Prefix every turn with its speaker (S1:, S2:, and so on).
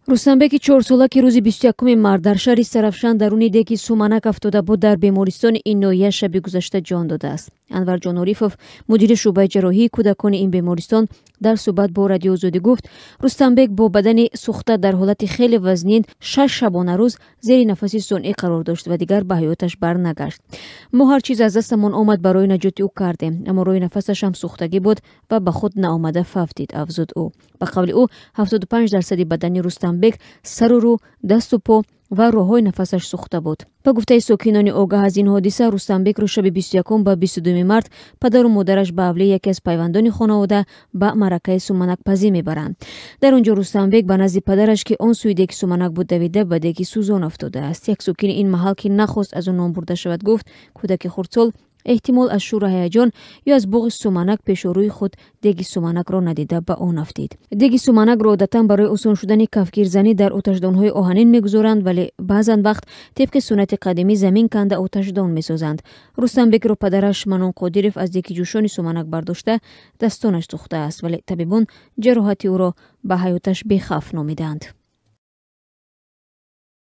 S1: Рустамбеки 4-сола, ки рӯзи 21 март дар шаҳри Сарафшан даруни деги суманак афтода буд, дар бемористони ин ноҳия шаби гузашта ҷон додааст. Анварҷон Орифов, мудири шӯъбаи ҷарроҳии кӯдакони ин бемористон, дар суҳбат бо Радио Озодӣ гуфт, Рустамбек бо бадани сӯхта дар ҳолати хеле вазнин 6 шабонарӯз зери нафаси сунъӣ қарор дошт ва дигар ба ҳаёташ барнагашт. Мо ҳар чиз аз дастамон омад барои наҷоти ӯ кардем, аммо роҳи нафасаш ҳам сӯхтагӣ буд ва ба худ наомада фавтид, афзуд ӯ. Ба қавли ӯ, 75% бадани Рустамбек, сару рӯ, дасту по ва роҳҳои нафасаш сӯхта буд. Ба гуфтаи сокинони огаҳ аз ин ҳодиса, Рустамбекро шаби 21 ба 22 март падару модараш ба авлияи яке аз пайвандони хонавода ба маъракаи суманакпазӣ мебаранд. Дар он ҷо Рустамбек ба назди падараш, ки он сӯи деги суманак буд, давида ба деги сӯзон афтодааст. Як сокини ин маҳал, ки нахост аз ӯ ном бурда шавад, гуфт, кӯдаки хурдсол эҳтимол аз шӯру ҳаяҷон ё аз буғи суманак пешорӯи худ деги суманакро надида ба он афтид. Деги суманакро одатан барои осон шудани кафгирзанӣ дар оташдонҳои оҳанин мегузоранд, вале баъзан вақт тибқи суннати қадимӣ замин канда оташдон месозанд. Рустамбекро падараш Манон Қодиров аз деги ҷӯшони суманак бардошта, дастонаш сӯхтааст, вале табибон ҷароҳати ӯро ба ҳаёташ бехавф номиданд.